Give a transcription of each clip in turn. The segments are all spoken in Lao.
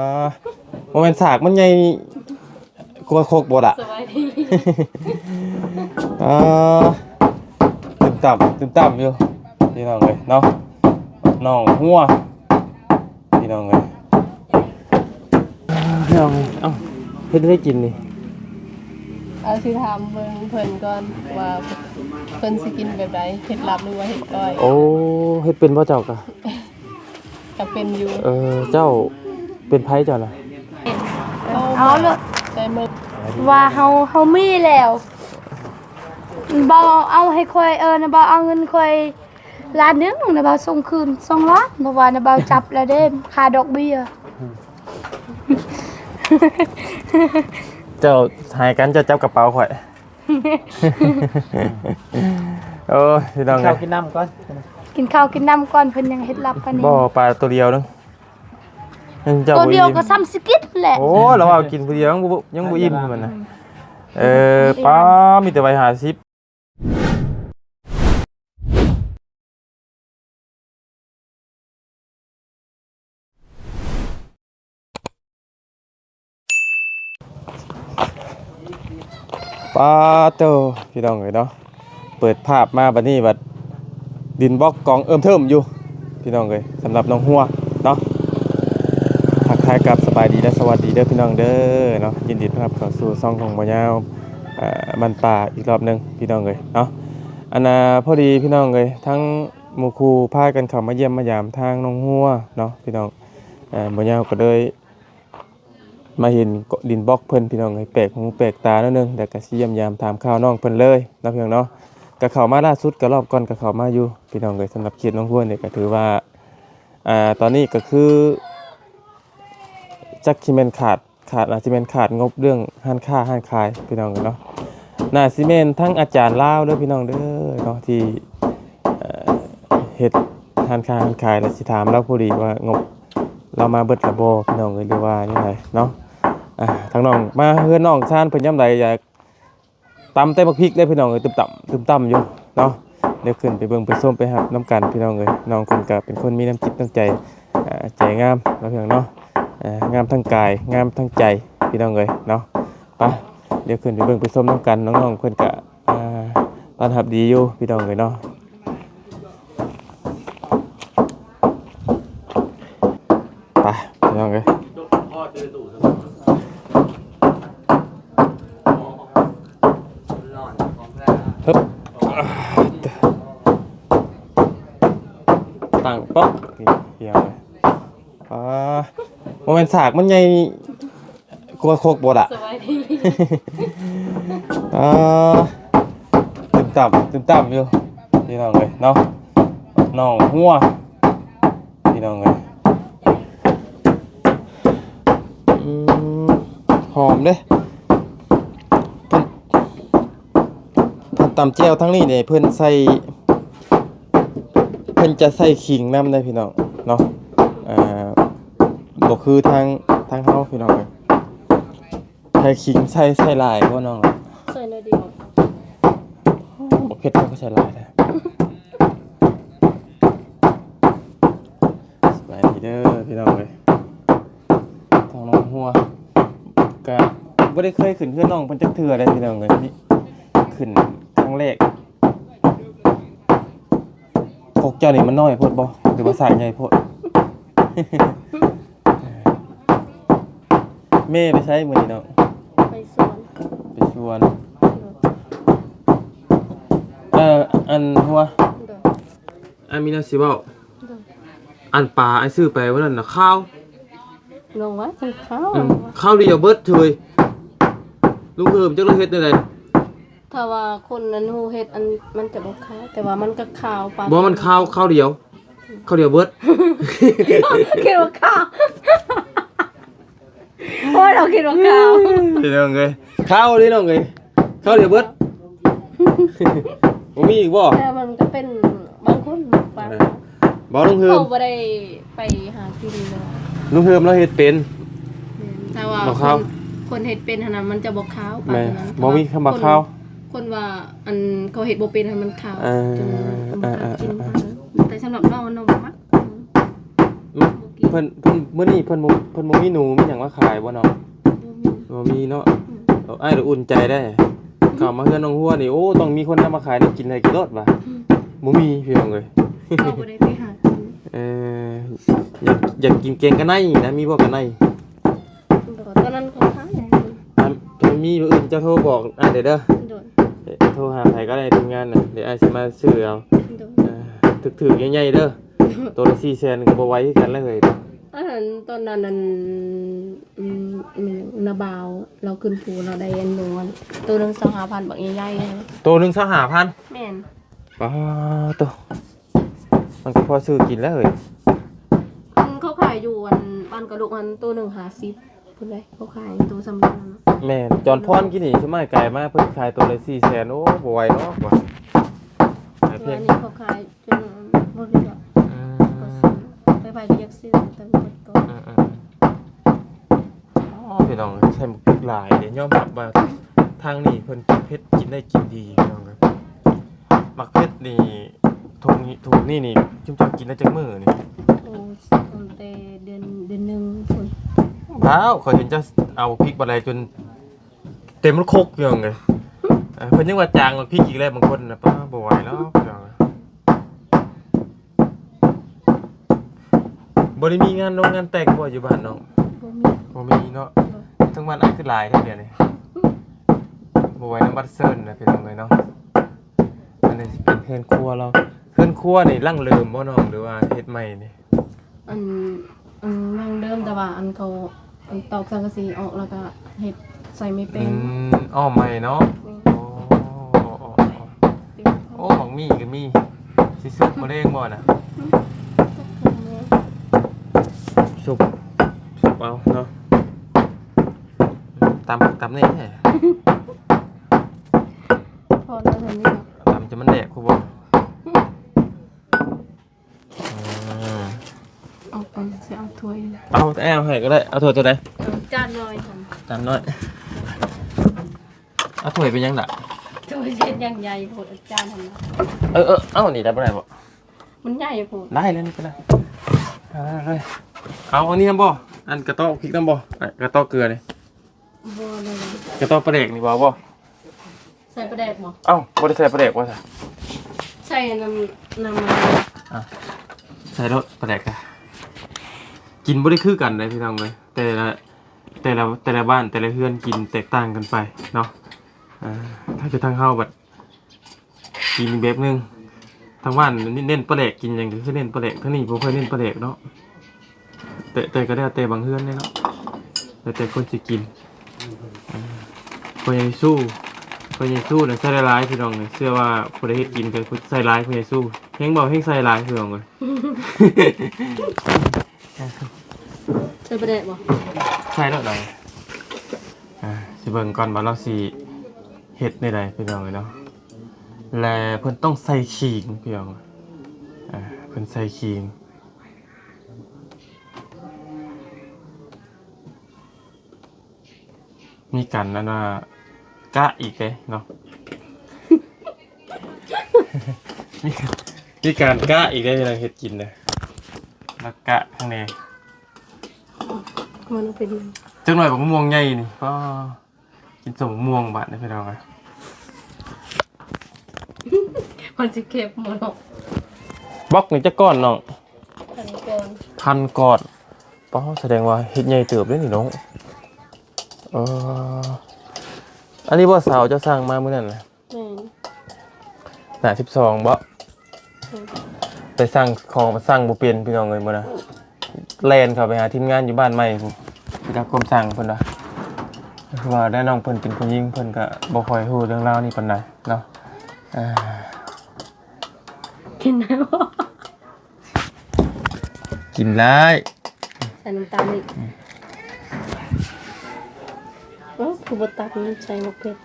ອ່າ ບໍ່ແມ່ນສາກມັນໃຫຍ່ກວ່າຄົກບໍ່ລະ? ສະບາຍດີ. ອ່າ ຕຶມຕຳ ຕຶມຕຳຢູ່ ພີ່ນ້ອງເອີຍເນາະ ໜອງຫົວ ພີ່ນ້ອງເອີຍ. ພີ່ນ້ອງເອີຍ ເອົ້າ ເຮັດໄດ້ກິນນີ້? ເອົາ ຊິຖາມເບິ່ງເພິ່ນກ່ອນວ່າເພິ່ນຊິກິນແບບໃດ ເຮັດລາບ ຫຼືວ່າເຮັດກ້ອຍ? ໂອ້ ເຮັດເປັນບໍ່ເຈົ້າກະ? ກະເປັນຢູ່. ເອີ ເຈົ້າເປັນໃຜເຈົ້ານະ? ເອົາໂລດ ໃສ່ມື ວ່າເຮົາ ເຮົາມີແລ້ວ ບໍ່ເອົາໃຫ້ຂ້ອຍ ເອີ ນະ ບໍ່ເອົາເງິນຂ້ອຍລ້ານໜຶ່ງ ນະ ບໍ່ສົ່ງຄືນສອງລ້ານ ເພາະວ່າ ນະ ບໍ່ຈັບແລ້ວເດ້ ຄ່າດອກເບ້ຍ. ເຈົ້າໃຫ້ກັນ ເຈົ້າຈັບກະເປົາຂ້ອຍ. ໂອ້ຍ ພີ່ນ້ອງເອີຍ ກິນເຂົ້າກິນນ້ຳກ່ອນ ກິນເຂົ້າກິນນ້ຳກ່ອນ ເພິ່ນຍັງເຮັດລັບປານນີ້ ບໍ່ ປາໂຕດຽວໜຶ່ງ ເຈົ້າ ໂຕດຽວກໍຊ່ຳຊິກິນແຫຼະ. ໂອ້ຍ ລາວວ່າກິນຜູ້ດຽວ ຍັງບໍ່ ຍັງບໍ່ອີ່ມມັນນະ. ເອີ ປາ ມີແຕ່ໃບຫ້າສິບ. ປາໂຕ ພີ່ນ້ອງເອີຍເນາະ ເປີດພາບມາບັດນີ້ບັດ ດິນບລັອກກອງເອີ່ມເທີມຢູ່ ພີ່ນ້ອງເອີຍ ສຳລັບໜອງຫົວເນາະ. ທັກທາຍກັບສະບາຍດີ ແລະ ສະຫວັດດີເດີພີ່ນ້ອງເດີເນາະ ຍິນດີຕ້ອນຮັບເຂົ້າສູ່ຊ່ອງຂອງບໍ່ຍາວ ເອີ ມັນປ່າອີກລອບໜຶ່ງ ພີ່ນ້ອງເອີຍເນາະ. ອັນນ່າ ພໍດີພີ່ນ້ອງເອີຍ ທັງໝູ່ຄູ່ພາກັນເຂົ້າມາຢ້ຽມມາຢາມທາງໜອງຫົວເນາະ ພີ່ນ້ອງ. ເອີ ບໍ່ຍາວກໍເລີຍມາເຫັນດິນບລັອກເພິ່ນ ພີ່ນ້ອງເອີຍ ແປກຫູແປກຕາໜ້ອຍໜຶ່ງ ແລ້ວກໍຊິຢ້ຽມຢາມຖາມຂ່າວນ້ອງເພິ່ນເລີຍເນາະ ພີ່ນ້ອງເນາະ. ກໍເຂົ້າມາລ່າສຸດ ກໍລອບກ່ອນກໍເຂົ້າມາຢູ່ ພີ່ນ້ອງເອີຍ. ສຳລັບເຂດໜອງຫົວນີ້ກໍຖືວ່າ ອ່າ ຕອນນີ້ກໍຄື ຈັກຊິແມ່ນຂາດ ຂາດ ອາດຊິແມ່ນຂາດງົບເລື່ອງຮ້ານຄ້າຮ້ານຂາຍ ພີ່ນ້ອງເອີຍເນາະ. ໜ້າຊິແມ່ນທັງອາຈານລາວເດີພີ່ນ້ອງເດີເນາະ ທີ່ ເອີ ເຮັດຮ້ານຄ້າຮ້ານຂາຍ ແລ້ວຊິຖາມລາວພໍດີວ່າງົບລາວມາເບິດລະບໍ່ ພີ່ນ້ອງເອີຍ ຫຼືວ່າແນວໃດເນາະ. ອ່າ ທາງນ້ອງ ມາເຮືອນນ້ອງຊານເພິ່ນຍາມໃດ ຢາກ ຕຳແຕ່ບັກພິກເດ້ພີ່ນ້ອງເອີຍ ຕຶມຕຳຕຶມຕຳຢູ່ເນາະ. ດຽວຂຶ້ນໄປເບິ່ງໄປຊົມໄປຮັບນຳກັນພີ່ນ້ອງເອີຍ. ນ້ອງເພິ່ນກະເປັນຄົນມີນ້ຳຈິດນ້ຳໃຈ ອ່າ ໃຈງາມເນາະພີ່ນ້ອງເນາະ ອ່າ ງາມທັງກາຍງາມທັງໃຈພີ່ນ້ອງເອີຍເນາະ. ໄປ ດຽວຂຶ້ນໄປເບິ່ງໄປຊົມນຳກັນ ນ້ອງໆເພິ່ນກະ ອ່າ ຕ້ອນຮັບດີຢູ່ພີ່ນ້ອງເອີຍເນາະ. ໄປພີ່ນ້ອງເອີຍ ຮຶບ ຕັ້ງປັອກ ພີ່ນ້ອງເອີຍ. ອ່າ ບໍ່ແມ່ນສາກມັນໃຫຍ່ກວ່າຄົກບໍ່ລະ? ສະບາຍດີ. ອ່າ ຕຶມຕຳຕຶມຕຳຢູ່ພີ່ນ້ອງເອີຍເນາະ ໜອງຫົວພີ່ນ້ອງເອີຍ. ອືມ ຫອມເດ້. ເພິ່ນ ເພິ່ນຕຳແຈ່ວທາງນີ້ນີ້ ເພິ່ນໃສ່ ເພິ່ນຈະໃສ່ຂີງນຳເດ້ພີ່ນ້ອງເນາະ. ອ່າ ບໍ່ຄືທາງ ທາງເຮົາພີ່ນ້ອງເອີຍ. ໃສ່ຂີງ ໃສ່ ໃສ່ຫຼາຍບໍ່ນ້ອງ? ໃສ່ໜ້ອຍດຽວ. ບໍ່ເຜັດເຮົາກໍໃສ່ຫຼາຍແທ້. ສະບາຍດີເດີພີ່ນ້ອງເອີຍ. ທາງໜອງຫົວ ກະບໍ່ໄດ້ເຄີຍຂຶ້ນເຮືອນນ້ອງເພິ່ນຈັກເທື່ອເດ້ພີ່ນ້ອງເອີຍ ນີ້ຂຶ້ນຄັ້ງແລກ. ຄົກເຈົ້ານີ້ມັນນ້ອຍໂພດບໍ່ ຫຼືວ່າສາກໃຫຍ່ໂພດ? ແມ່ໄປໃສມື້ນີ້ນ້ອງ? ໄປສວນ. ໄປສວນ. ເອີ ອັນຫົວ ອ້າຍມີແນວຊິເວົ້າ. ໂດຍ. ອັນປາອ້າຍຊື້ໄປມື້ນັ້ນນະ ຄາວ. ນ້ອງວ່າຈັ່ງຄາວ. ອືມ ຄາວດຽວເບິດເລີຍ. ລຸງເຮີມຈັກລະເຮັດແນວໃດ? ຖ້າວ່າຄົນນັ້ນຮູ້ເຮັດ ອັນ ມັນຈະບໍ່ຄາວ ແຕ່ວ່າມັນກໍຄາວປານ. ບໍ່ ມັນຄາວ ຄາວດຽວ ຄາວດຽວເບິດ. ຄິດວ່າຄາວ. ໂອ້ຍ ເຮົາຄິດວ່າຄາວ. ພີ່ນ້ອງເອີຍ ຄາວເດ້ນ້ອງເອີຍ ຄາວດຽວເບິດ. ບໍ່ມີອີກບໍ່? ແຕ່ມັນກໍເປັນບາງຄົນບາງ ເອີ ບໍ່ ລຸງເຮີມ ເຂົາບໍ່ໄດ້ໄປຫາກິນເລີຍ. ລຸງເຮີມລາວເຮັດເປັນ. ແມ່ນ ຖ້າວ່າ ບໍ່ຄາວ ຄົນ ຄົນເຮັດເປັນຫັ້ນນະ ມັນຈະບໍ່ຄາວປານນັ້ນ. ແມ່ນ ບໍ່ມີຄຳວ່າຄາວ. ຄົນ ຄົນວ່າ ອັນ ເຂົາເຮັດບໍ່ເປັນຫັ້ນມັນຄາວ. ເອີ ຈົນ ເອີ ເອີ ເອີ ມັນຫາກິນ. ເອີ ແຕ່ສຳລັບນ້ອງ ນ້ອງບໍ່ມັກ. ອືມ ມັກ ບໍ່ກິນ. ເພິ່ນ ເພິ່ນ ມື້ນີ້ເພິ່ນບໍ່ ເພິ່ນບໍ່ມີໜູມີຫຍັງມາຂາຍບໍ່ນ້ອງ? ບໍ່ມີ ບໍ່ມີເນາະ. ອືມ ເອີ ອ້າຍລະອຸ່ນໃຈໄດ໋ ອືມ ເຂົ້າມາເຮືອນນ້ອງຫົວນີ້ ໂອ້ ຕ້ອງມີຄົນນຳມາຂາຍແນວກິນໃຫ້ກິນໂລດວ່າ. ອືມ ບໍ່ມີພີ່ນ້ອງເອີຍ ເຮົາບໍ່ໄດ້ໄປຫາກິນ. ເອີ ຢາກ ຢາກກິນແກງກະໄນນະ ມີບໍ່ກະໄນ? ຕອນນັ້ນເຂົາຂາຍ ຖ້າ ຖ້າມີມື້ອື່ນເຈົ້າໂທບອກອ້າຍເດີ. ໂດຍ ໂທຫາໃຜກໍໄດ້ທີມງານນະ ດຽວອ້າຍຊິມາຊື້ເອົາ. ໂດຍ ເອີ ຖືກໆ ໃຫຍ່ໆ ເດີ. ໂຕລະສີ່ແສນກໍບໍ່ໄຫວຄືກັນແລ້ວເຮີ້ຍ. ອັນ ຕອນນັ້ນ ອັນ ອືມ ແມ່ນນາບ່າວລາວຂຶ້ນພູ ລາວໄດ້ອັນ ໂຕໜຶ່ງຊາວຫ້າພັນ ບັກໃຫຍ່ໆ. ໂຕໜຶ່ງຊາວຫ້າພັນ? ແມ່ນ. ປາໂຕ ມັນກໍພໍຊື້ກິນແລ້ວເຮີ້ຍ. ອັນ ເຂົາຂາຍຢູ່ອັນ ບ້ານກະລຸກຫັ້ນ ໂຕໜຶ່ງຫ້າສິບພຸ້ນເດ້ ເຂົາຂາຍໂຕສ່ຳນັ້ນ. ແມ່ນ ຈອນພອນກີ້ນີ້ ຊຸມອ້າຍກາຍມາ ເພິ່ນຂາຍໂຕລະສີ່ແສນ. ໂອ້ ບໍ່ໄຫວດອກວ່າ ຂາຍແພງ. ອັນນີ້ເຂົາຂາຍ ຈົນບໍ່ເຫຼືອ. ອືມ ກໍຊື້ ໃຜໆກໍຢາກຊື້ ແຕ່ໝົດກ່ອນ. ອືມໆ ອໍ ພີ່ນ້ອງ ໃສ່ໝາກພິກຫຼາຍເດ້. ຍອມຮັບວ່າທາງນີ້ເພິ່ນກິນເຜັດ ກິນໄດ້ກິນດີ ພີ່ນ້ອງ. ໝາກເຜັດນີ້ ຖົງນີ້ ຖົງນີ້ນີ້ ຈຸມເຈົ້າກິນໄດ້ຈັກມື້ນີ້? ໂອ້ ຕັ້ງແຕ່ເດືອນ ເດືອນໜຶ່ງພຸ້ນ. ວ້າວ ຂ້ອຍເຫັນເຈົ້າເອົາພິກບັກໃດຈົນ ເຕັມຄົກຢູ່ຫັ້ນເດ. ເອີ ເພິ່ນຍັງວ່າຈາງກວ່າພິກອີກແລ້ວ ບາງຄົນນະ. ປ້າ ບໍ່ໄຫວແລ້ວພີ່ນ້ອງ. ບໍ່ໄດ້ມີງານດົງງານແຕ່ງບໍ່ຢູ່ບ້ານນ້ອງ? ບໍ່ມີ ບໍ່ມີເນາະ. ໂດຍ ທັງບ້ານອ້າຍຄືຫຼາຍແທ້ດຽວນີ້. ບໍ່ໄຫວນຳບັດເຊີນນະພີ່ນ້ອງເອີຍເນາະ. ອັນນີ້ຊິເປັນເຮືອນຄົວລາວ. ເຮືອນຄົວນີ້ຫຼັງເດີມບໍ່ນ້ອງ ຫຼືວ່າເຮັດໃໝ່ນີ້? ອັນ ອັນ ຫຼັງເດີມ ແຕ່ວ່າອັນເຂົາ ອັນຕອກສັງກະສີອອກ ແລ້ວກະເຮັດໃສ່ໄມ້ແປ້ນ. ອືມ ອ້ອມໃໝ່ເນາະ. ແມ່ນ. ໂອ້ ເປັນ ໂອ້ ບັກໝີ່ກໍມີ ຊິສຸກມະເຮັງບໍ່ນະ? ສຸກ ສຸກເອົາເນາະ. ຕຳ ຕຳແດ່ ພໍແລ້ວເທົ່ານີ້ເນາະ. ຕຳຈະມັນແດກຄືບໍ່? ອືມ ເອົາ ເອົາ ຊິເອົາຖ້ວຍ. ເອົາ ແອວໃຫ້ກໍໄດ້. ເອົາຖ້ວຍໂຕໃດ? ເອົາຈານນ້ອຍ. ຈານນ້ອຍ. ເອົາຖ້ວຍເປັນຫຍັງລະ? ຖ້ວຍເຮັດຫຍັງໃຫຍ່ໂພດ ເອົາຈານຫັ້ນນະ. ເອີ ເອີ ເອົານີ້ໄດ້ບໍ່ ໄດ້ບໍ່? ມັນໃຫຍ່ໂພດ. ໄດ້ແລ້ວ ນີ້ກໍໄດ້. ເອົາເລີຍ. ເອົາອັນນີ້ນຳບໍ່? ອັນກະເຕາະພິກນຳບໍ່? ກະເຕາະເກືອນີ້. ບໍ່ເລີຍ. ກະເຕາະປາແດກນີ້ບໍ່? ບໍ່. ໃສ່ປາແດກບໍ່? ເອົ້າ ບໍ່ໄດ້ໃສ່ປາແດກວ່າຊະ. ໃສ່ນ້ຳ ນ້ຳມັນ. ອ່ະ ໃສ່ໂລດປາແດກກະ. ກິນບໍ່ໄດ້ຄືກັນເດ້ພີ່ນ້ອງເອີຍ ແຕ່ລະ ແຕ່ລະ ແຕ່ລະບ້ານ ແຕ່ລະເຮືອນກິນແຕກຕ່າງກັນໄປເນາະ. ເອີ ຖ້າຄືທາງເຮົາບັດ ກິນອີກແບບໜຶ່ງ. ທາງບ້ານເນັ້ນປາແດກ ກິນຫຍັງກໍຄືເນັ້ນປາແດກ. ທາງນີ້ບໍ່ຄ່ອຍເນັ້ນປາແດກເນາະ. ແຕ່ ແຕ່ກໍແລ້ວແຕ່ບາງເຮືອນເດ້ເນາະ ແລ້ວແຕ່ຄົນຊິກິນ. ເອີ ພໍ່ໃຫຍ່ສູ້ ພໍ່ໃຫຍ່ສູ້ນະໃສ່ຫຼາຍໆ ພີ່ນ້ອງ. ເຊື່ອວ່າຜູ້ໃດເຮັດກິນກໍໃສ່ຫຼາຍ ພໍ່ໃຫຍ່ສູ້ ແຮງເວົ້າແຮງໃສ່ຫຼາຍ ພີ່ນ້ອງເອີຍ. ໃສ່ປາແດກບໍ່? ໃສ່ໂລດໄດ. ອ່າ ຊິເບິ່ງກ່ອນວ່າລາວຊິເຮັດແນວໃດ ພີ່ນ້ອງເອີຍເນາະ. ແລະເພິ່ນຕ້ອງໃສ່ຂີງ ພີ່ນ້ອງ. ອ່າ ເພິ່ນໃສ່ຂີງ. ມີການອັນວ່າກະອີກເດ້ເນາະ. ມີ ມີການກະອີກເດ້ ເວລາເຮັດກິນນະ. ແລ້ວກະຂ້າງໃນ ມັນເປັນຫຍັງ? ຈັກໜ້ອຍບັກມ່ວງໃຫຍ່ນີ້ ປ້າ ກິນສົ້ມໝາກມ່ວງບາດນີ້ ພີ່ນ້ອງເອີຍ. ມັນຊິເຄັມບໍ່ເນາະ? ບລັອກນີ້ຈັກກ້ອນນ້ອງ? ພັນກ້ອນ. ພັນກ້ອນ. ປ້າ ສະແດງວ່າເຮັດໃຫຍ່ເຕີບເດ້ນີ້ນ້ອງ. ເອີ ອັນນີ້ບໍ່ ສາວເຈົ້າສັ່ງມາມື້ນັ້ນນະ? ແມ່ນ. ໜ້າສິບສອງບໍ່? ແມ່ນ. ໄປສັ່ງຂອງ ໄປສັ່ງບໍ່ເປັນ ພີ່ນ້ອງເອີຍ ມື້ນະ. ແລ່ນເຂົ້າໄປຫາທີມງານຢູ່ບ້ານໃໝ່ພຸ້ນ ໄປຮັບຄຳສັ່ງເພິ່ນວ່າ ຄືວ່າໄດ້ນ້ອງເພິ່ນເປັນຜູ້ຍິງ ເພິ່ນກະບໍ່ຄ່ອຍຮູ້ເລື່ອງລາວນີ້ປານໃດເນາະ. ເອີ ກິນໄດ້ບໍ່? ກິນໄດ້. ໃສ່ນ້ຳຕານອີກ. ອືມ ໂອ້ ຄືບໍ່ຕັກ ມັນໃສ່ໝາກເຜັດ.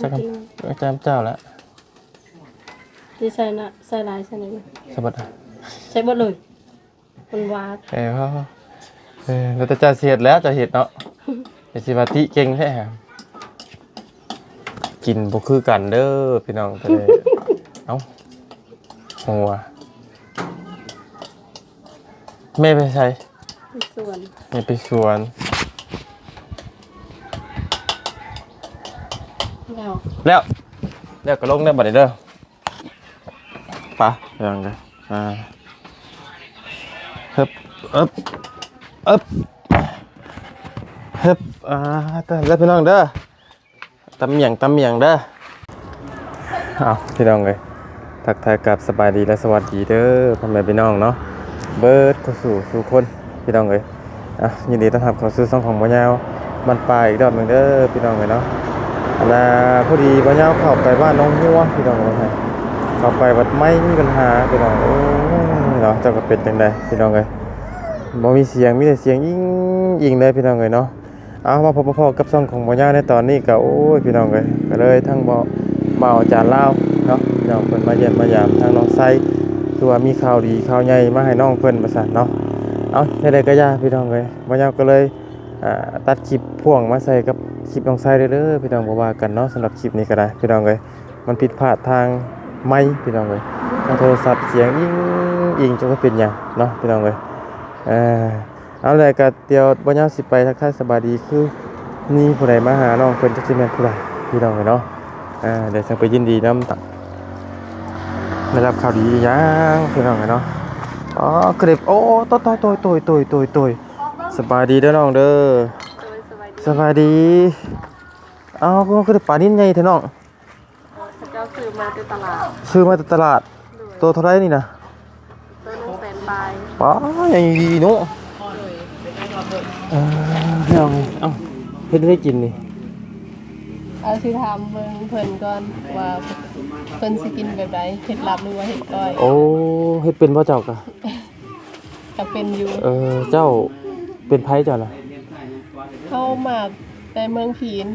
ຈັກ ຈັກເຈົ້າລະ ຊິໃສ່ນະ ໃສ່ຫຼາຍໃສ່ໜ້ອຍ. ໃສ່ເບິດ ໃສ່ເບິດເລີຍ. ມັນຫວານ. ເອີ ເອີ ແລ້ວແຕ່ເຈົ້າຊິເຮັດແຫຼະ ເຈົ້າເຮັດເນາະ. ແຕ່ຊິວ່າຕິເກັ່ງແທ້ ກິນບໍ່ຄືກັນເດີພີ່ນ້ອງ. ເອົ້າ ຫົວ ແມ່ໄປໃສ? ໄປສວນ. ແມ່ໄປສວນ. ແລ້ວ ແລ້ວ ແລ້ວກໍລົງແລ້ວບັດນີ້ເດີ. ໄປ ພີ່ນ້ອງເດີ. ອ່າ ຮຶບ ອຶບ ອຶບ ຮຶບ. ອ່າ ເດີ ພີ່ນ້ອງເດີ. ຕຳໝຽງ ຕຳໝຽງເດີ. ເອົາ ພີ່ນ້ອງເອີຍ ທັກທາຍກັບສະບາຍດີ ແລະ ສະຫວັດດີເດີ ພໍ່ແມ່ພີ່ນ້ອງເນາະ ເບີດຄູ່ສູ່ ສູ່ຄົນ ພີ່ນ້ອງເອີຍ. ອ່ະ ຍິນດີຕ້ອນຮັບເຂົ້າສູ່ຊ່ອງຂອງບ່າວຍາວບ້ານປ່າອີກຮອບໜຶ່ງເດີ ພີ່ນ້ອງເອີຍເນາະ. ອັນນ່າ ພໍດີບ່າວຍາວເຂົ້າໄປບ້ານໜອງຫົວ ພີ່ນ້ອງເອີຍ ເຂົ້າໄປບັດໄມມີບັນຫາ ພີ່ນ້ອງ. ໂອ້ຍເນາະ ຈັກວ່າເປັນຈັ່ງໃດ ພີ່ນ້ອງເອີຍ ບໍ່ມີສຽງ ມີແຕ່ສຽງອີງໆເລີຍ ພີ່ນ້ອງເອີຍເນາະ. ເອົາ ມາພົບມາພໍ້ກັບຊ່ອງຂອງບ່າວຍາວໃນຕອນນີ້ກໍ ໂອ້ຍ ພີ່ນ້ອງເອີຍ ກໍເລີຍທັງບ່າວ ບ່າວອາຈານລາວເນາະ ພີ່ນ້ອງ ເພິ່ນມາຢ້ຽມມາຢາມທາງນ້ອງໄຊ ຄືວ່າມີຂ່າວດີຂ່າວໃຫຍ່ມາໃຫ້ນ້ອງເພິ່ນວ່າຊັ້ນເນາະ. ເອົາ ແນວໃດກໍຢ່າ ພີ່ນ້ອງເອີຍ ບ່າວຍາວກໍເລີຍ ອ່າ ຕັດຄລິບພ່ວງມາໃສ່ກັບຄລິບນ້ອງໄຊເດີ ເດີ ພີ່ນ້ອງ ບໍ່ວ່າກັນເນາະ. ສຳລັບຄລິບນີ້ກໍໄດ້ ພີ່ນ້ອງເອີຍ ມັນຜິດພາດທາງໄມ ພີ່ນ້ອງເອີຍ ທາງໂທລະສັບສຽງອີງໆ ຈັກວ່າເປັນຫຍັງເນາະ ພີ່ນ້ອງເອີຍ. ເອີ ເອົາແຫຼະ ກໍດຽວບ່າວຍາວຊິໄປທັກທາຍສະບາຍດີ ຄືມີຜູ້ໃດມາຫານ້ອງເພິ່ນ ຈັກຊິແມ່ນຜູ້ໃດ ພີ່ນ້ອງເອີຍເນາະ. ອ່າ ດຽວຈັ່ງໄປຍິນດີນຳ ໄດ້ຮັບຂ່າວດີອີ່ຫຍັງ ພີ່ນ້ອງເອີຍເນາະ. ອໍ ຄືໄດ້ ໂອ້ ໂຕຍ ໂຕຍ ໂຕຍ ໂຕຍ ໂຕຍ ໂຕຍ ສະບາຍດີເດີນ້ອງເດີ. ໂດຍ ສະບາຍດີ ສະບາຍດີ. ເອົາ ຄືໄດ້ປານິນໃຫຍ່ແທ້ນ້ອງ. ເຂົາເຈົ້າຊື້ມາແຕ່ຕະຫຼາດ. ຊື້ມາແຕ່ຕະຫຼາດ. ໂດຍ. ໂຕເທົ່າໃດນີ້ນະ? ໂຕໜຶ່ງແສນປາຍ. ປາ ໃຫຍ່ດີເນາະ. ໂດຍ. ເອີ ເອົາ ເຮັດໄດ້ກິນນີ້? ເອົາ ຊິຖາມເບິ່ງເພິ່ນກ່ອນວ່າເພິ່ນຊິກິນແບບໃດ ເຮັດລາບ ຫຼືວ່າເຮັດກ້ອຍ. ໂອ້ ເຮັດເປັນບໍ່ເຈົ້າກະ? ກໍເປັນຢູ່. ເອີ ເຈົ້າເປັນໃຜເຈົ້ານະ? ເຮົາມາແຕ່ເມືອງພີນ.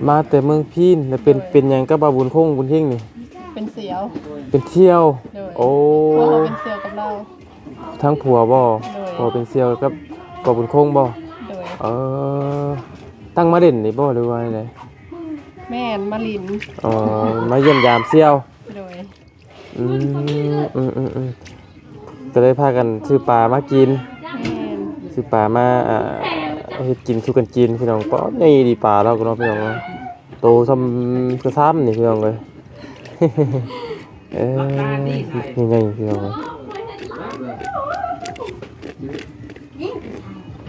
ມາແຕ່ເມືອງພີນ ແລ້ວເປັນ ໂດຍ ເປັນຫຍັງກັບວ່າບຸນຄົງບຸນເຮງນີ້? ເປັນສ່ຽວ. ເປັນສ່ຽວ. ໂດຍ. ໂອ້ ຜົວເຮົາເປັນສ່ຽວກັບລາວ. ທາງຜົວບໍ່? ໂດຍ. ຜົວເປັນສ່ຽວກັບ ກັບບຸນຄົງບໍ່? ໂດຍ. ເອີ ຕັ້ງມາຫຼິ້ນນີ້ບໍ່ ຫຼືວ່າໃດ? ແມ່ນ ມາຫຼິ້ນ. ອໍ ມາຢ້ຽມຢາມສ່ຽວ. ໂດຍ. ອືມ ອືມ ອືມ ອືມ ກໍເລີຍພາກັນຊື້ປາມາກິນ. ແມ່ນ. ຊື້ປາມາ ອ່າ ເຮັດກິນສູ່ກັນກິນ ພີ່ນ້ອງ. ປາ ໃຫຍ່ດີປາລາວກໍເນາະ ພີ່ນ້ອງເນາະ. ໂຕຊ່ຳກະຊາມນີ້ ພີ່ນ້ອງເອີຍ. ເອີ ໃຫຍ່ໆ ພີ່ນ້ອງເອີຍ.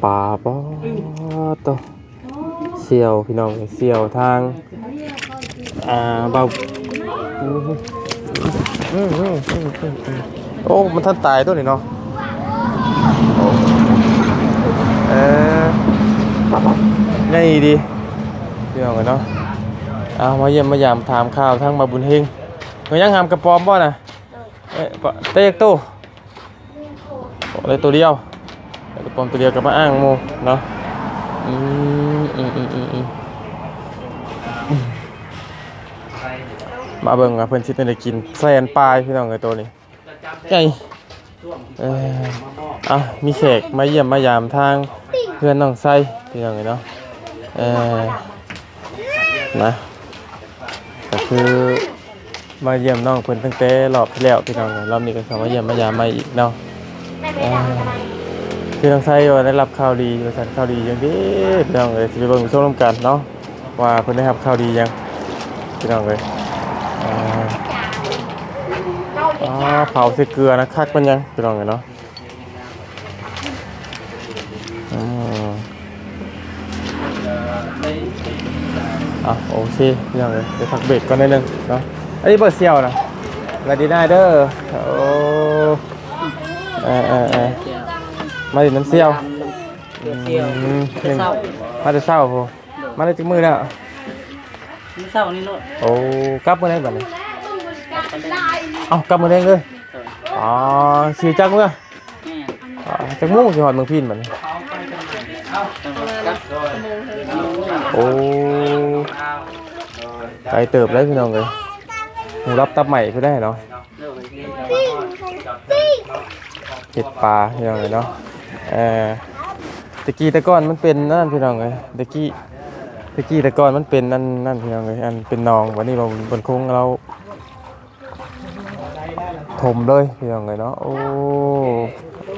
ປາ ປາ ໂຕ ສ່ຽວ ພີ່ນ້ອງ ສ່ຽວທາງ ອ່າ ເບົາ ໂອ້ ມັນທັນຕາຍຕົວນີ້ເນາະ. ເອີ ໃຫຍ່ດີ ພີ່ນ້ອງເອີຍເນາະ. ເອົາ ມາຢ້ຽມມາຢາມຖາມຂ່າວທາງບ່າວບຸນເຮງ. ເປັນຫຍັງຫາມກະປອມບໍ່ນະ? ເອີ ໄດ້ຈັກໂຕ? ໄດ້ໂຕດຽວ ໄດ້ກະປອມໂຕດຽວກໍມາອ້າງໝູ່ເນາະ. ອືມ ອືມ ມາເບິ່ງວ່າເພິ່ນຊິໄດ້ກິນແສນປາຍ ພີ່ນ້ອງເອີຍ ໂຕນີ້ໃຫຍ່. ເອີ ເອົາ ມີແຂກມາຢ້ຽມມາຢາມທາງເຮືອນນ້ອງໄຊ ພີ່ນ້ອງເອີຍເນາະ. ເອີ ນະ ກໍຄືມາຢ້ຽມນ້ອງເພິ່ນຕັ້ງແຕ່ຮອບທີ່ແລ້ວ ພີ່ນ້ອງ. ຮອບນີ້ກໍເຂົ້າມາຢ້ຽມມາຢາມໃໝ່ອີກເນາະ. ເອີ ຄືນ້ອງໄຊວ່າໄດ້ຮັບຂ່າວດີວ່າຊັ້ນ. ຂ່າວດີຫຍັງເດ ພີ່ນ້ອງເອີຍ? ຊິໄປເບິ່ງຊົມນຳກັນເນາະ ວ່າເພິ່ນໄດ້ຮັບຂ່າວດີຫຍັງ ພີ່ນ້ອງເອີຍ. ເອີ ອໍ ເຜົາໃສ່ເກືອນະ ຄັກປານຫຍັງ ພີ່ນ້ອງເອີຍເນາະ. ອືມ ອ່ະ ໂອເຄ ພີ່ນ້ອງເອີຍ ໄປພັກເບຣກກ່ອນໜ້ອຍໜຶ່ງເນາະ. ອັນນີ້ບໍ່ສ່ຽວນະ ສະບາຍດີນາຍເດີ. ໂອ້ ເອີໆ ມາຫຼິ້ນນຳສ່ຽວ. ອືມ ມາແຕ່ເຊົ້າ ມາແຕ່ເຊົ້າພຸ້ນ. ມາໄດ້ຈັກມື້ແລ້ວ? ມື້ເຊົ້ານີ້ໂລດ. ໂອ້ ກັບມື້ໃດບັດນີ້? ເອົ້າ ກັບມື້ແລງເລີຍ. ອໍ ຂີ່ຈັກເມືອ? ແມ່ນ. ອໍ ຈັກໂມງຊິຮອດເມືອງພີນບັດນີ້? ໂອ້ ໄກເຕີບເລີຍ ພີ່ນ້ອງເອີຍ. ຫູລັບຕັບໄໝ້ພຸ້ນແຫຼະເນາະ. ເຮັດປາ ພີ່ນ້ອງເອີຍເນາະ. ເອີ ແຕ່ກີ້ແຕ່ກ່ອນມັນເປັນນັ້ນ ພີ່ນ້ອງເອີຍ. ແຕ່ກີ້ ແຕ່ກີ້ແຕ່ກ່ອນມັນເປັນອັນນັ້ນ ພີ່ນ້ອງເອີຍ ອັນເປັນໜອງ. ບັດນີ້ບ່າວບຸນຄົງລາວຖົມເລີຍ ພີ່ນ້ອງເອີຍເນາະ. ໂອ້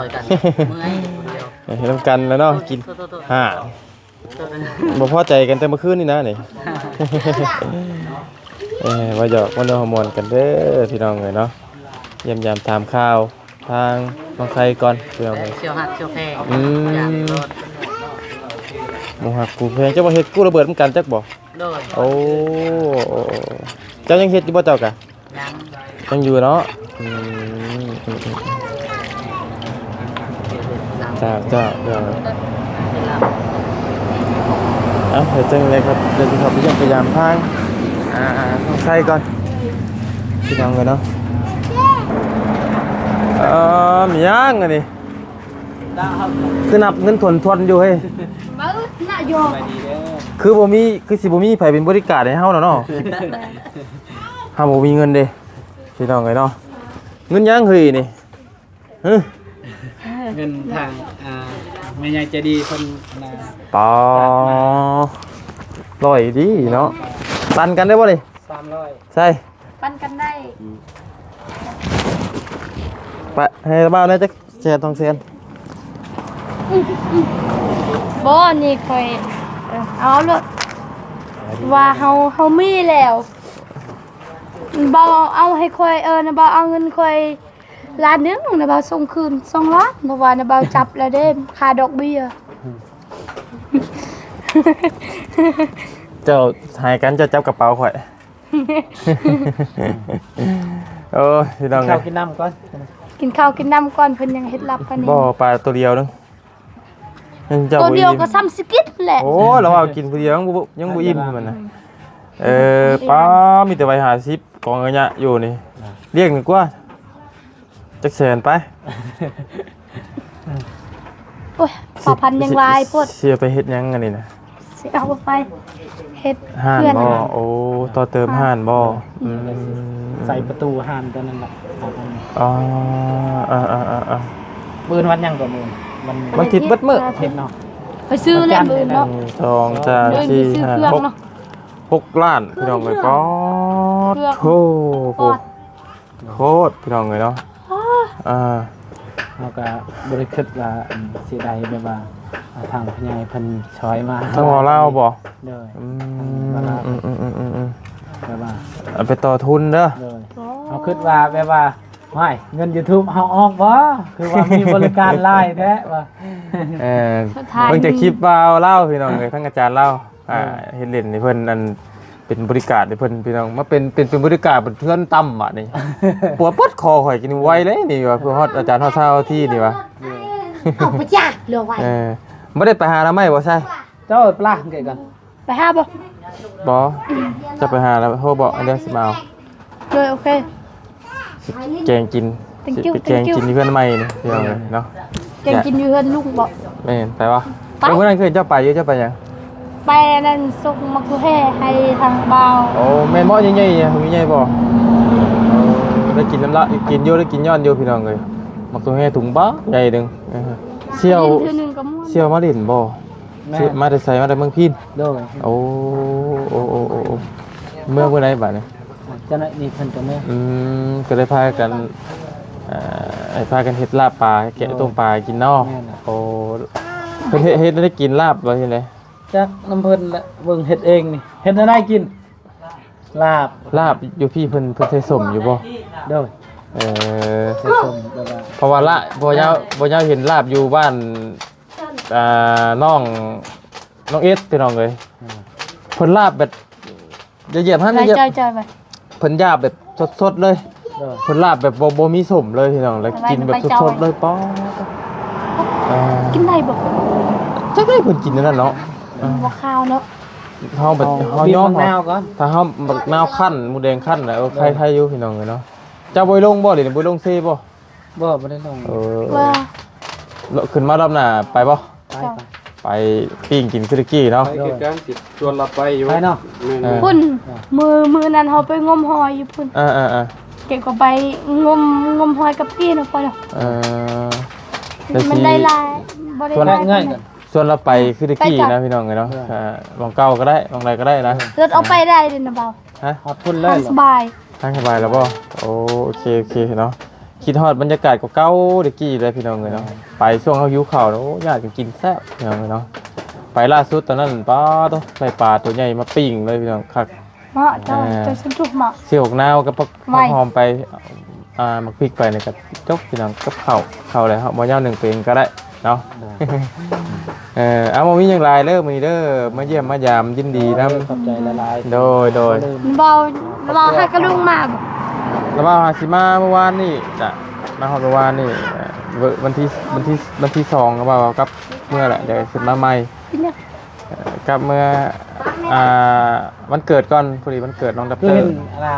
ອຍກັນ ເມື່ອຍຢູ່ຄົນດຽວ ເຮັດນຳກັນແລ້ວເນາະ ກິນ ໂທດໆໆ ຫາ ໂທດໆ ບໍ່ພໍໃຈກັນແຕ່ເມື່ອຄືນນີ້ນະນີ້ ເອີ ວ່າຢອກ ມ່ວນຫົວມ່ວນກັນເດີພີ່ນ້ອງເອີຍເນາະ ຢ້ຽມຢາມຖາມຂ່າວທາງນ້ອງໄຊກ່ອນພີ່ນ້ອງເອີຍ ສ່ຽວຮັກສ່ຽວແພງ ອືມ ຢາກໂລດ ໝູ່ຮັກໝູ່ແພງ ເຈົ້າວ່າເຮັດກູ້ລະເບີດນຳກັນຈັກບໍ່? ໂດຍ ໂອ້ ເຈົ້າຍັງເຮັດຢູ່ບໍ່ເຈົ້າກະ? ຍັງ ຍັງຢູ່ເນາະ ອືມ ອືມ ອືມ ເຈົ້າ ເຈົ້າ ເຈົ້າ ເອົາ ດຽວຈັ່ງໃດຄັບ ດຽວຊິເຂົ້າໄປຢ້ຽມໄປຢາມທາງ ອ່າ ນ້ອງໄຊກ່ອນ ພີ່ນ້ອງເອີຍເນາະ ເອີ ມີຫຍັງອັນນີ້ ຄືນັບເງິນຖ້ວນໆຢູ່ເຮີ້ຍ ຄືບໍ່ມີ ຄືຊິບໍ່ມີໃຜເປັນບໍລິກາດໃຫ້ເຮົາແລ້ວເນາະ ເຮົາບໍ່ມີເງິນເດ້ ພີ່ນ້ອງເອີຍເນາະ ເງິນຫຍັງເຮີ້ຍນີ້ ຮຶ ເງິນທາງ ອ່າ ແມ່ໃຫຍ່ໃຈດີເພິ່ນ ອັນນ່າ ປາ ຮ້ອຍດີເນາະ ປັນກັນໄດ້ບໍ່ນີ້? ສາມຮ້ອຍ ໃຊ່ ປັນກັນໄດ້ ປະ ໃຫ້ລະບ່າວແດ່ຈັກແສນສອງແສນ ບໍ່ ນີ້ຂ້ອຍ ເອີ ເອົາໂລດ ວ່າເຮົາ ເຮົາມີແລ້ວ ບ່າວເອົາໃຫ້ຂ້ອຍ ເອີ ນະບ່າວເອົາເງິນຂ້ອຍ ລ້ານໜຶ່ງນະ ບ່າວສົ່ງຄືນສອງລ້ານ ເພາະວ່ານະບ່າວຈັບແລ້ວເດ້ ຄ່າດອກເບ້ຍ ເຈົ້າໃຫ້ກັນ ເຈົ້າຈັບກະເປົາຂ້ອຍ ໂອ້ຍ ພີ່ນ້ອງ ກິນເຂົ້າກິນນ້ຳກ່ອນ ກິນເຂົ້າກິນນ້ຳກ່ອນ ເພິ່ນຍັງເຮັດລັບປານນີ້ ບໍ່ ປາໂຕດຽວໜຶ່ງ ຍັງເຈົ້າ ໂຕດຽວກໍສ່ຳຊິກິນແຫຼະ ໂອ້ ລາວວ່າກິນຜູ້ດຽວຍັງບໍ່ ຍັງບໍ່ອີ່ມມັນນະ ເອີ ປາ ມີແຕ່ໃບຫ້າສິບ ກອງກະຍະຢູ່ນີ້ ລ້ຽງດີກວ່າ ຈັກແສນໄປ ໂອ້ຍ ສອງພັນຍັງຫຼາຍໂພດ ຊິເອົາໄປເຮັດຫຍັງອັນນີ້ນະ ຊິເອົາໄປເຮັດຮ້ານບໍ່? ໂອ້ ຕໍ່ເຕີມຮ້ານບໍ່? ອືມ ໃສ່ປະຕູຮ້ານຕົວນັ້ນແຫຼະ ອໍ ເອີໆໆໆ ມື້ວັນຫຍັງກໍມື້ ວັນ ວັນທິດເບິດມື້ ທິດເນາະ ໄປຊື້ແລ້ວມື້ເນາະ ໜຶ່ງ ສອງ ສາມ ສີ່ ຫ້າ ຫົກ ຫົກລ້ານ ພີ່ນ້ອງເອີຍ ປາດໂທ້ ໂຄດ ພີ່ນ້ອງເອີຍເນາະ ອ່າ ເຮົາກໍບໍ່ໄດ້ຄິດວ່າ ອັນ ຊິໄດ້ແບບວ່າ ອ່າ ທາງຜູ້ໃຫຍ່ເພິ່ນຊ່ອຍມາ ທາງເວົ້າລາວບໍ່? ໂດຍ ອືມ ແບບວ່າ ອືມໆໆໆ ແບບວ່າ ເອົາໄປຕໍ່ທຶນເດີ ໂດຍ ເຮົາຄິດວ່າແບບວ່າ ຫ້ວຍ ເງິນຢູທູບເຮົາອອກບໍ່? ຄືວ່າມີບໍລິການຫຼາຍແທ້ວ່າ ເອີ ເບິ່ງແຕ່ຄລິບບ່າວລາວ ພີ່ນ້ອງເອີຍ ທັງອາຈານລາວ ອ່າ ເຮັດຫຼິ້ນໃຫ້ເພິ່ນ ອັນ ເປັນບໍລິກາດໃຫ້ເພິ່ນ ພີ່ນ້ອງ ມາເປັນ ເປັນ ເປັນບໍລິກາດເພິ່ນເຮືອນຕ່ຳບາດນີ້ ປວດປວດຄໍຂ້ອຍກິນໄວເລີຍນີ້ວ່າ ເພື່ອຮອດອາຈານຮອດຊາວທີ່ນີ້ວ່າ ເອົາໄປຈ້າເຫຼືອໄວ ເອີ ບໍ່ໄດ້ໄປຫາລະໄມ້ບໍ່ໃຊ່? ເຈົ້າປະລາເກີດກັນ ໄປຫາບໍ່? ບໍ່ ຈະໄປຫາລະໂທບອກ ອັນດຽວຊິມາເອົາ ໂດຍ ໂອເຄ ຊິແກງກິນ Thank you ຊິໄປແກງກິນ Thank you ຢູ່ເຮືອນໃໝ່ນີ້ ພີ່ນ້ອງເອີຍເນາະ ແກງກິນຢູ່ເຮືອນລຸງບໍ່? ແມ່ນ ໄປວະ? ໄປ ເອີ ມື້ນັ້ນຄືເຈົ້າໄປຢູ່ ເຈົ້າໄປຫຍັງ? ໄປອັນນັ້ນ ສົ່ງໝາກຖົ່ວແຮ່ໃຫ້ທາງບ່າວ ໂອ້ ແມ່ນບໍ່? ໃຫຍ່ໆ ໃຫຍ່ບໍ່? ເອີ ໄດ້ກິນນຳລະ ກິນຢູ່ ໄດ້ກິນຍ້ອນຢູ່ ພີ່ນ້ອງເອີຍ ໝາກຖົ່ວແຮ່ຖົງບັກໃຫຍ່ໜຶ່ງ ເອີ ສ່ຽວ ເທື່ອໜຶ່ງກໍມ່ວນ ສ່ຽວມາຫຼິ້ນບໍ່? ແມ່ນ ມາແຕ່ໃສ? ມາແຕ່ເມືອງພີນ ໂດຍ ໂອ້ ໂອ້ ໂອ້ ໂອ້ ເມືອງເມືອງໃດບາດນີ້? ເຈົ້າໜ້າທີ່ເພິ່ນກໍເມືອ ອືມ ກໍເລີຍພາກັນ ເອີ ໃຫ້ພາກັນເຮັດລາບປາ ແກະ ໂດຍ ຕົ້ມປາກິນເນາະ ແມ່ນ ໂອ້ ເພິ່ນເຮັດ ເຮັດແນວໃດກິນລາບວ່າຈັ່ງໃດ? ຈັກນຳເພິ່ນແຫຼະ ເບິ່ງເຮັດເອງນີ້ ເຮັດແນວໃດກິນ ລາບ ລາບຢູ່ພີ້ເພິ່ນ ເພິ່ນໃສ່ສົ້ມຢູ່ບໍ່? ໂດຍ ເອີ ໃສ່ສົ້ມແບບວ່າ ເພາະວ່າລະ ບໍ່ຍາວ ບໍ່ຍາວເຫັນລາບຢູ່ບ້ານ ອ່າ ນ້ອງ ນ້ອງເອສ ພີ່ນ້ອງເອີຍ ເພິ່ນລາບແບບ ຢ່າຢຽບຫັ້ນ ຢ່າຢຽບ ເພິ່ນຢາບແບບສົດໆເລີຍ ເອີ ເພິ່ນລາບແບບບໍ່ ບໍ່ມີສົ້ມເລີຍ ພີ່ນ້ອງ ແລ້ວກິນແບບສົດໆເລີຍ ປາດ ເອີ ກິນໄດ້ບໍ່? ຈັກໄດ້ເພິ່ນກິນອັນນັ້ນເນາະ ມັນບໍ່ຄາວເນາະ ເຮົາແບບ ເຮົາຍອມ ບັກນາວກ່ອນ ຖ້າເຮົາບັກນາວຄັ້ນ ໝູແດງຄັ້ນນະ ເອີ ໄຄໆຢູ່ ພີ່ນ້ອງເອີຍເນາະ ເຈົ້າບໍ່ໄດ້ລົງບໍ່? ດຽວນີ້ບໍ່ໄດ້ລົງເຊບໍ່? ບໍ່ ບໍ່ໄດ້ລົງ ເອີ ວ່າ ຂຶ້ນມາລອບໜ້າໄປບໍ່? ໄປ ໄປ ໄປປີ້ງກິນຄືຕະກີ້ເນາະ ໄປຄືກັນ ຊິຊວນລາວໄປຢູ່ ໄປເນາະ ແມ່ນໆ ພຸ້ນ ເອີ ມື້ ມື້ນັ້ນເຮົາໄປງົມຫອຍຢູ່ພຸ້ນ ເອີໆໆ ເກັບກໍໄປງົມ ງົມຫອຍກັບກີ້ນະ ເອີ ມັນໄດ້ຫຼາຍ ບໍ່ໄດ້ຫຼາຍ ງ່າຍໆ ປານໃດ ກັນ ຕອນເຮົາໄປຄືແຕ່ກີ້ນະ ພີ່ນ້ອງເອີຍເນາະ. ເອີ ອ່າ ໝ່ອງເກົ່າກໍໄດ້ ໝ່ອງໃດກໍໄດ້ນະ. ລົດເອົາໄປໄດ້ເດນະເບົາ. ຮະ? ຮອດພຸ້ນເລີຍ ສະບາຍ. ທາງສະບາຍແລ້ວບໍ່? ໂອ້ ໂອເຄ ໂອເຄເນາະ. ຄິດຮອດບັນຍາກາດເກົ່າໆແຕ່ກີ້ເລີຍ ພີ່ນ້ອງເອີຍເນາະ. ໄປຊ່ວງເຮົາຫິວເຂົ້າ ໂອ້ ຢາກກິນແຊບ ພີ່ນ້ອງເອີຍເນາະ. ໄປລ່າສຸດຕອນນັ້ນ ປາໂທ້ ໄດ້ປາໂຕໃຫຍ່ມາປີ້ງເລີຍ ພີ່ນ້ອງ ຄັກ. ເນາະ ເຈົ້າ ເອີ ເຈົ້າຊິທຸກເນາະ ຊິອອກນາວກັບຜັກ ໄວ້ ຫອມໄປ ອ່າ ໝາກພິກໄປນີ້ກໍຈົບ ພີ່ນ້ອງ ກັບເຂົ້າ ເຂົ້າແລ້ວ ບໍ່ຍາວໜຶ່ງເປັນກໍໄດ້ເນາະ. ເອີ ເອົາ ບໍ່ມີຫຍັງຫຼາຍເດີ ມື້ນີ້ເດີ ມາຢ້ຽມມາຢາມ ຍິນດີນຳ. ຂອບໃຈຫຼາຍໆ. ໂດຍ ໂດຍ. ລະເບົາ ລະເບົາຫາກະລຸງມາບໍ່? ລະເບົາຫາຊິມາມື້ວານນີ້ນະ ມາຮອດມື້ວານນີ້ ເອີ ວັນທີ ວັນທີ ວັນທີສອງ ລະເບົາກັບເມືອແຫຼະ ດຽວຊິມາໃໝ່. ເປັນຫຍັງ? ເອີ ກັບເມືອ ອ່າ ວັນເກີດກ່ອນ ພໍດີວັນເກີດນ້ອງດັບເຕີ. ຄືເຫັນ ອ່າ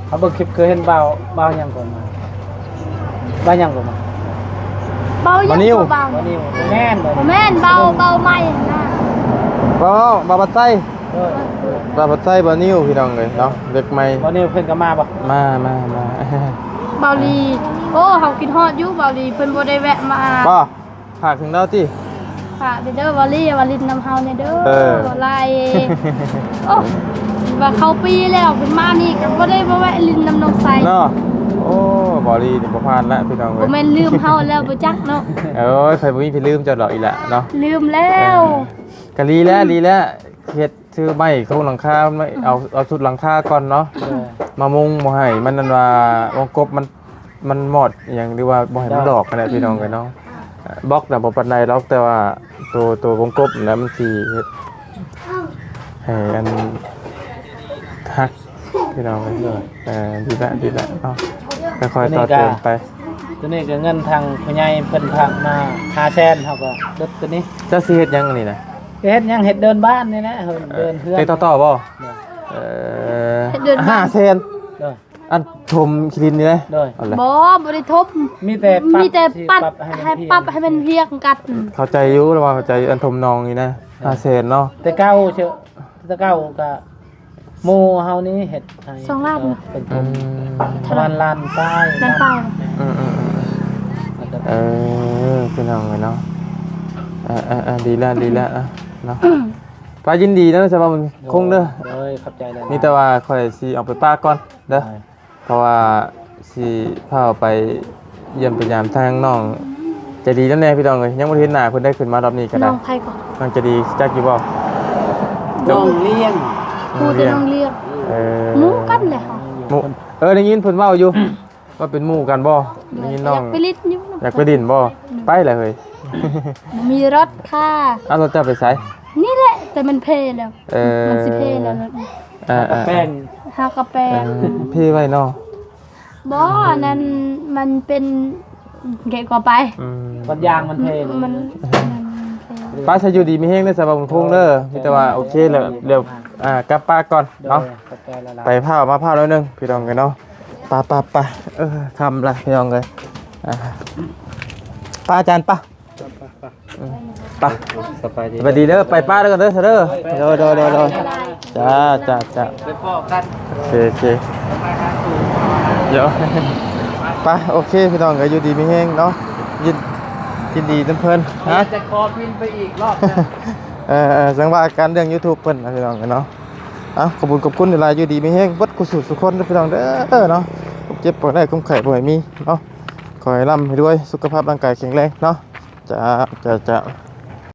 ເຮົາເບິ່ງຄລິບ ຄືເຫັນບ່າວ ບ່າວຫຍັງກ່ອນມາ ບ່າວຫຍັງກ່ອນມາ? ເບົາຫຍັງ ບ່າວນິວ ບໍ່ເບົາ ບ່າວນິວ ບໍ່ແມ່ນ ບໍ່ແມ່ນ ເບົາ ເບົາໃໝ່ນະ ບ່າວ ບ່າວບັດໄຊ. ເອີ ບ່າວບັດໄຊ ບ່າວນິວ ພີ່ນ້ອງເອີຍເນາະ ເດັກໃໝ່. ບ່າວນິວເພິ່ນກໍມາບໍ່? ມາ ມາ ມາ. ເບົາລີ ໂອ້ ເຮົາຄິດຮອດຢູ່ ເບົາລີ ເພິ່ນບໍ່ໄດ້ແວະມາ ບໍ່? ຝາກເຖິງລາວຕິ? ຝາກເດີ ວາລີ ວ່າຫຼິ້ນນຳເຮົາແດ່ເດີ. ເອີ ຫຼາຍ ໂອ້ ວ່າເຂົ້າປີແລ້ວ ເພິ່ນມານີ້ກໍບໍ່ໄດ້ມາແວະຫຼິ້ນນຳນ້ອງໄຊເນາະ. ໂອ້ ວາລີນີ້ບໍ່ຜ່ານລະ ພີ່ນ້ອງເອີຍ. ບໍ່ແມ່ນລືມເຮົາແລ້ວບໍ່ຈັກເນາະ. ໂອ້ຍ ໃຜບໍ່ມີໃຜລືມເຈົ້າດອກອີ່ຫຼະເນາະ. ລືມແລ້ວ. ເອີ ກໍດີແລ້ວ ດີແລ້ວ ເຮັດ ຊື້ໄມ້ໂຄງຫຼັງຄາ ເອົາ ເອົາຊຸດຫຼັງຄາກ່ອນເນາະ ເອີ ມາມຸງບໍ່ໃຫ້ມັນ ອັນວ່າວົງກົບມັນ ມັນມອດອີ່ຫຍັງ ຫຼືວ່າບໍ່ໃຫ້ມັນດອກຫັ້ນແຫຼະ ພີ່ນ້ອງເອີຍເນາະ. ບລັອກນະບໍ່ປານໃດດອກ ແຕ່ວ່າໂຕ ໂຕວົງກົບນະ ມັນຊິເຮັດໃຫ້ອັນຫັກ ພີ່ນ້ອງເອີຍ. ເອີ ດີລະ ດີລະເນາະ ຄ່ອຍໆຕໍ່ເຕີມໄປ. ໂຕນີ້ກໍເງິນທາງຜູ້ໃຫຍ່ເພິ່ນຝາກມາຫ້າແສນ ເຮົາກໍລົດໂຕນີ້. ເຈົ້າຊິເຮັດຫຍັງອັນນີ້ນະ? ເຮັດຫຍັງ ເຮັດເດີ່ນບ້ານນີ້ແຫຼະ ເດີ່ນເຮືອນ. ເຮັດຕໍ່ໆບໍ່? ໂດຍ. ເອີ ເຮັດເດີ່ນບ້ານ ຫ້າແສນ. ໂດຍ. ອັນຖົມຂີ້ດິນນີ້ເດ້? ໂດຍ. ເອົາລະ ບໍ່ ບໍ່ໄດ້ຖົມ ມີແຕ່ປັບ ມີແຕ່ປັບ ຊິປັບໃຫ້ມັນ ໃຫ້ປັບໃຫ້ມັນພຽງກັນ. ເຂົ້າໃຈຢູ່ ລະວ່າເຂົ້າໃຈຢູ່ ອັນຖົມໜອງນີ້ນະ ໂດຍ ຫ້າແສນເນາະ. ແຕ່ເກົ່າເຊີ ແຕ່ເກົ່າກໍ ໝູ່ເຮົານີ້ເຮັດໃຫ້ ສອງລ້ານ ເປັນ ອືມ ປະມານລ້ານປາຍ ລ້ານປາຍ. ອືມໆໆ ເອີ ພີ່ນ້ອງເອີຍເນາະ. ເອີ ເອີ ເອີ ດີແລ້ວ ດີແລ້ວເນາະ. ປາ ຍິນດີນຳ ສະບາຍຄົງເດີ. ໂດຍ ຂອບໃຈຫຼາຍໆ. ມີແຕ່ວ່າຂ້ອຍຊິອອກໄປປະກ່ອນເດີ ໂດຍ ເພາະວ່າຊິພາໄປຢ້ຽມໄປຢາມທາງນ້ອງໃຈດີນຳແດ່ ພີ່ນ້ອງເອີຍ. ຍັງບໍ່ເຫັນໜ້າເພິ່ນໄດ້ ຂຶ້ນມາຮອບນີ້ກໍໄດ້. ນ້ອງໃຜກໍ? ນ້ອງໃຈດີ ຈັກຢູ່ບໍ່? ນ້ອງລ້ຽງ. ຮູ້ແຕ່ນ້ອງລ້ຽງ. ເອີ ໝູ່ກັນແຫຼະເຮົາ. ໝູ່ ເອີ ໄດ້ຍິນເພິ່ນເວົ້າຢູ່ ວ່າເປັນໝູ່ກັນບໍ່? ໄດ້ຍິນນ້ອງ ຢາກໄປຫຼິ້ນຢູ່. ຢາກໄປຫຼິ້ນບໍ່? ໄປລະເຮີ້ຍ. ບໍ່ມີລົດຄ່າ. ເອົາ ລົດເຈົ້າໄປໃສ? ນີ້ແຫຼະ ແຕ່ມັນເພແລ້ວ. ເອີ ມັນຊິເພແລ້ວລົດນີ້. ເອີ ເອີ ແປງ ຫາກະແປງ. ເອີ ເພໄວ້ເນາະ. ບໍ່ ອັນນັ້ນມັນເປັນ ເກະກວ່າໄປ. ອືມ ບັດຢາງມັນເພ ມັນ ມັນເພ. ປ້າ ສະ ຢູ່ດີມີແຮງເດີ ສະບາຍຄົງເດີ. ມີແຕ່ວ່າໂອເຄແລ້ວ ດຽວ ອ່າ ກັບປ້າກ່ອນເນາະ. ໂດຍ ຂອບໃຈຫຼາຍໆ. ໄປພ້າວມາພ້າວໜ້ອຍໜຶ່ງ ພີ່ນ້ອງເອີຍເນາະ. ໄປ ໄປ ໄປ ເອີ ຄ່ຳລະ ພີ່ນ້ອງເອີຍ. ອ່າ ໄປ ອາຈານ ໄປ. ອືມ ໄປ ສະບາຍດີ ສະບາຍດີເດີ. ໄປປ້າເດີ ເດີ ເດີ. ໂດຍ ໂດຍ ໂດຍ ໂດຍ. ຈ້າ ຈ້າ ຈ້າ ໄປພໍ້ກັນ. ໂອເຄ ໂອເຄ ດຽວ ໄປ ໂອເຄ ພີ່ນ້ອງເອີຍ ຢູ່ດີມີແຮງເນາະ. ຍິນ ຍິນດີນຳເພິ່ນ. ຮະ ຈະຂໍບິນໄປອີກຮອບໜຶ່ງ. ເອີ ເອີ ຈັ່ງວ່າກັນເລື່ອງຢູທູບເພິ່ນນະ ພີ່ນ້ອງເອີຍເນາະ. ເອົາ ຂອບຄຸນ ຂອບຄຸນຫຼາຍໆ ຢູ່ດີມີແຮງເບິດຄູ່ສູ່ທຸກຄົນເດີ ພີ່ນ້ອງເດີເນາະ. ເຈັບບໍ່ໄດ້ ຄວາມໄຂ້ບໍ່ໃຫ້ມີເນາະ. ຂໍໃຫ້ລ່ຳໃຫ້ລວຍ ສຸຂະພາບຮ່າງກາຍແຂງແຮງເນາະ. ຈ້າ ຈ້າ ຈ້າ.